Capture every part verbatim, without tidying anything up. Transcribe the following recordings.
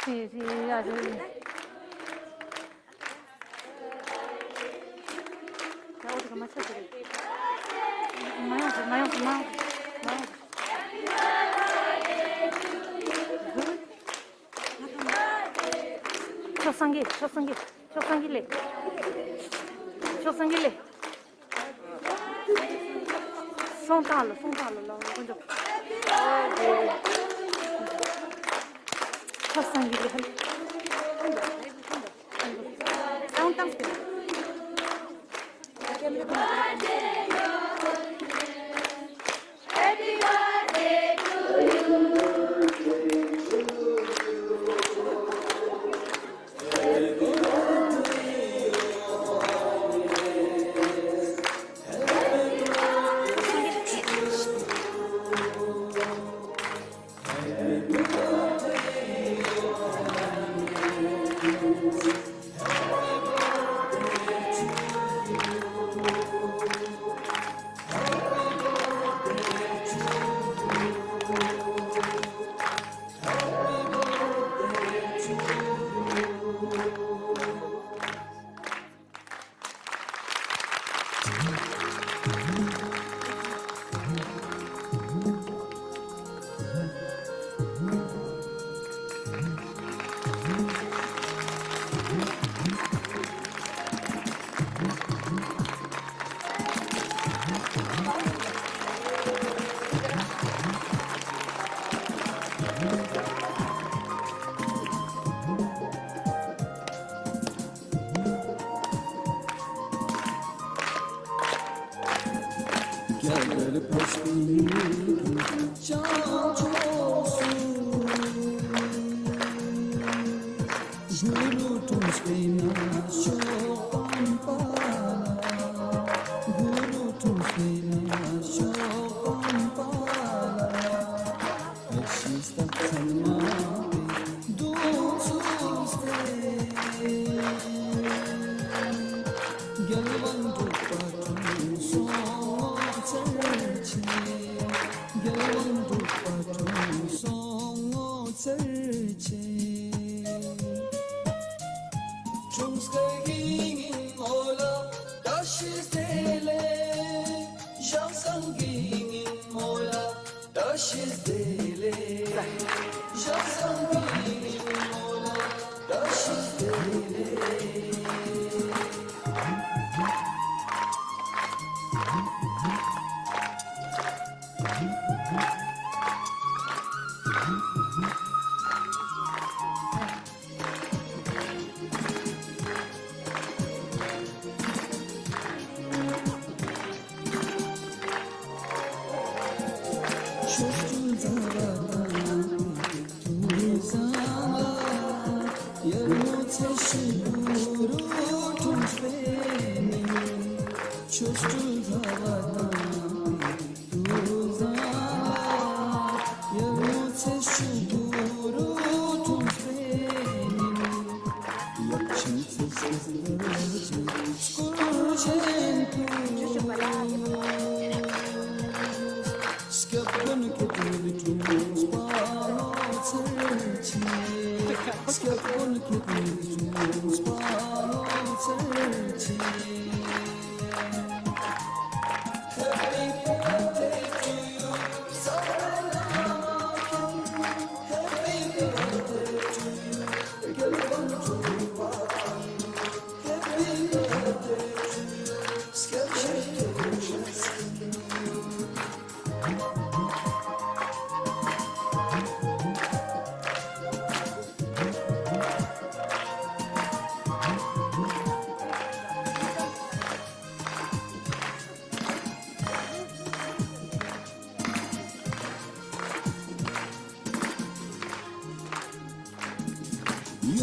ཡ་ཡ་ཡ། ཡ་འོ་དེ་ག་མ་ཆགས་ཟེར། མ་ཡོང་ཟེར། མ་ཡོང་ཟེར། མ་ཡོང་ཟེར། མ་ཡོང་ཟེར། མཆོག་སངས་རྒྱས། མཆོག་སངས་རྒྱས། མཆོག་སངས་རྒྱས་ལེ། མཆོག་སངས་རྒྱས་ལེ། གསུང་དང་ལ། གསུང་དང་ལ་ལ་དཀོན་མཆོག་མཆོག་སངས་རྒྱས་ལེ། གསུང་དང་ལ།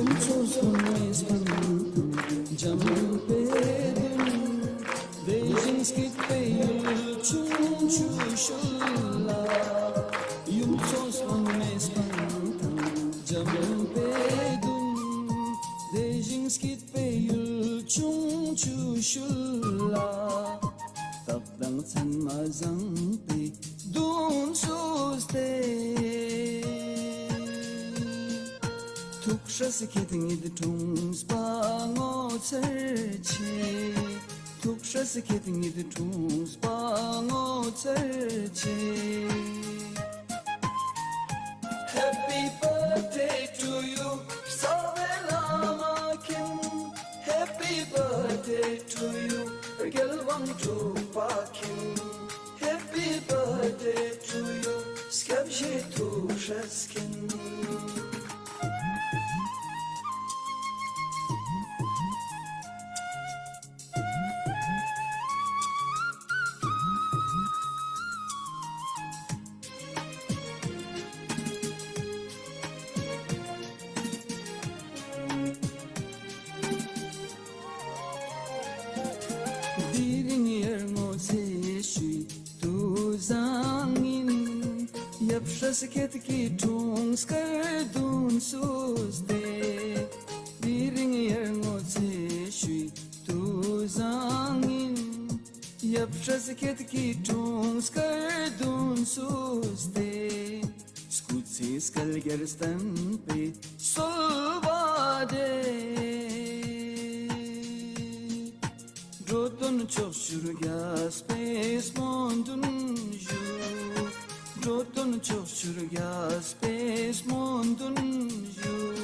ཡུམ་མཚོ་སོན་མོའི་སྤང་ཐང་འཇམ་དཔལ་མདུན། དེ་བཞིན་སྐྱིད་པའི་ཡུལ་ཆུང་ཆུ་ཤུལ་ལ། ཡུམ་མཚོ་སོན་མོའི་སྤང་ཐང་འཇམ་དཔལ་མདུན། དེ་བཞིན་སྐྱིད་པའི་ཡུལ་ཆུང་ཆུ་ཤུལ་ལ། སྟབས་དང་མཚན་མ་བཟང་པོའི་མདུན་སུ་སྟེ། ཐུགས་སྲས་ཁྱེད་ཉིད་འཁྲུངས་པ་ངོ་མཚར་ཆེ། ཐུགས་སྲས་ཁྱེད་ཉིད་འཁྲུངས་པ་ངོ་མཚར་ཆེ། Happy birthday to you. རྩ་བའི་བླ་མ་མཁྱེན། Happy birthday to you. རྒྱལ་དབང་འབྲུག་པ་མཁྱེན། Happy birthday to you. སྐྱབས་རྗེ་ཐུགས་སྲས་མཁྱེན། དེ་རིང་ཡར་ངོ་ཚེས་བཅུའི་དུས་བཟང་ཡིན། ཡབ་སྲས་ཁྱེད་ཀྱི་འཁྲུངས་སྐར་བདུན་ཚུགས་ཏེ། དེ་རིང་ཡར་ངོ་ཚེས་བཅུའི་དུས་བཟང་ཡིན། ཡབ་སྲས་ཁྱེད་ཀྱི་འཁྲུངས་སྐར་བདུན་ཚུགས་ཏེ། སྐུ་ཚེ་བསྐལ་བརྒྱར་བརྟན་པའི་གསོལ་བ་འདེབས། འགྲོ་དོན་ཕྱོགས་བཅུར་རྒྱས་པའི་སྨོན་འདུན་ཞུ། འགྲོ་དོན་ཕྱོགས་བཅུར་རྒྱས་པའི་སྨོན་འདུན་ཞུ།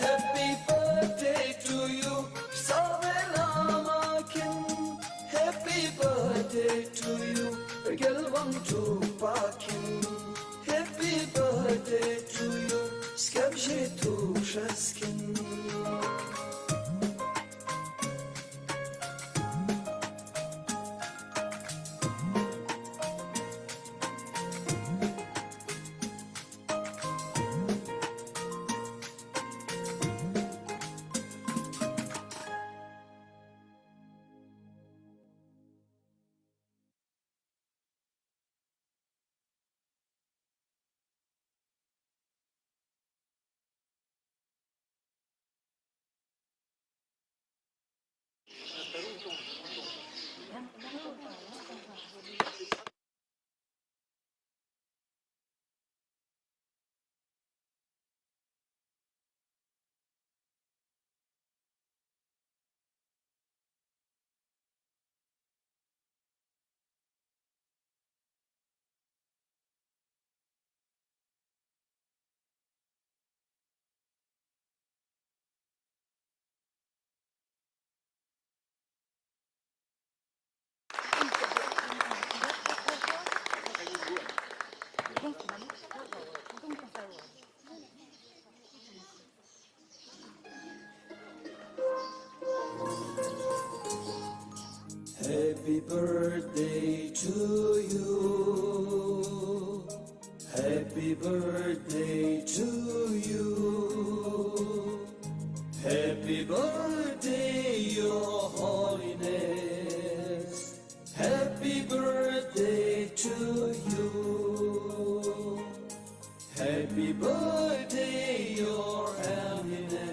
Happy birthday to you. རྩ་བའི་བླ་མ་མཁྱེན། Happy birthday to you. རྒྱལ་དབང་འབྲུག་པ་མཁྱེན། Happy birthday to you. སྐྱབས་རྗེ་ཐུགས་སྲས་མཁྱེན། Happy birthday to you. Happy birthday to you. Happy birthday, Your Holiness. Happy birthday to you. Happy birthday, Your Eminence.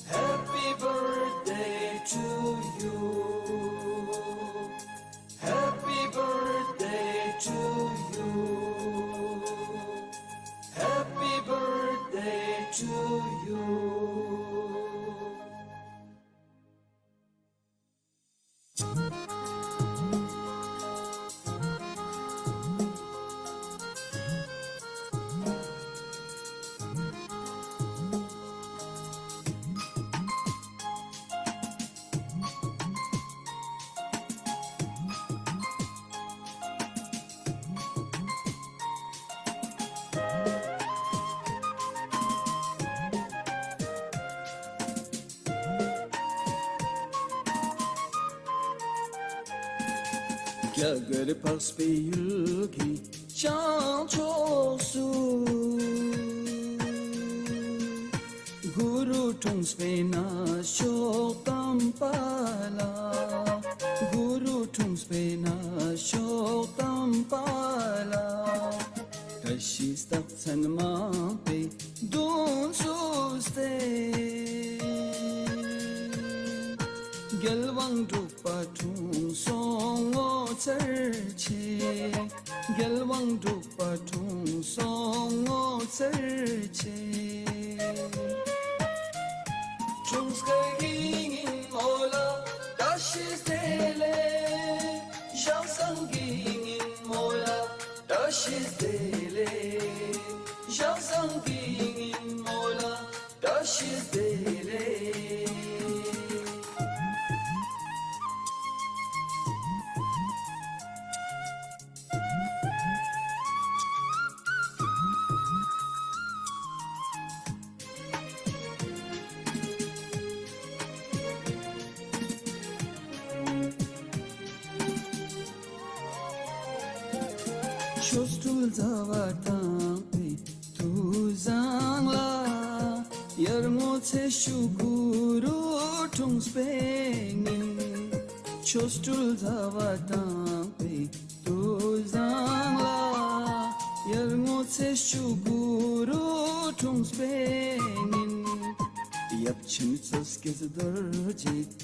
Happy birthday to you. Happy birthday to you. Happy birthday to you. རྒྱ་གར་འཕགས་པའི་ཡུལ་གྱི་བྱང་ཕྱོགས་སུ། གུ་རུ་འཁྲུངས་པའི་ན་ཕྱོགས་དམ་པ་ལ། གུ་རུ་འཁྲུངས་པའི་ན་ཕྱོགས་དམ་པ་ལ། བཀྲ་ཤིས་རྟགས་མཚན་མང་པོས་གདུང་བསུས་ཏེ། རྒྱལ་དབང་འབྲུག་པ་འཁྲུངས་སོང་ངོ་མཚར་ཆེ། རྒྱལ་དབང་འབྲུག་པ་ འཁྲུངས་སོང་ངོ་མཚར་ཆེ། འཁྲུངས་སྐར་གྱི་ཉིན་མོ་ལ་བཀྲ་ཤིས་བདེ་ལེགས། ཞང་ཞུང་གི་ཉིན་མོ་ལ་བཀྲ་ཤིས་བདེ་ལེགས། ཞང་ཞུང་གི་ཉིན་མོ་ལ་བཀྲ་ཤིས་བདེ་ལེགས། ཆོ་འཕྲུལ་ཟླ་བ་དང་པོའི་དུས་བཟང་ལ། ཡར་ངོ་ཚེས་བཅུ་དགུ་རུ་འཁྲུངས་པའི་ཉིན། ཆོ་འཕྲུལ་ཟླ་བ་དང་པོའི་དུས་བཟང་ལ། ཡར་ངོ་ཚེས་བཅུ་དགུ་རུ་འཁྲུངས་པའི་ཉིན། ཡབ་ཆེན་མཚོ་སྐྱེས་རྡོ་རྗེ།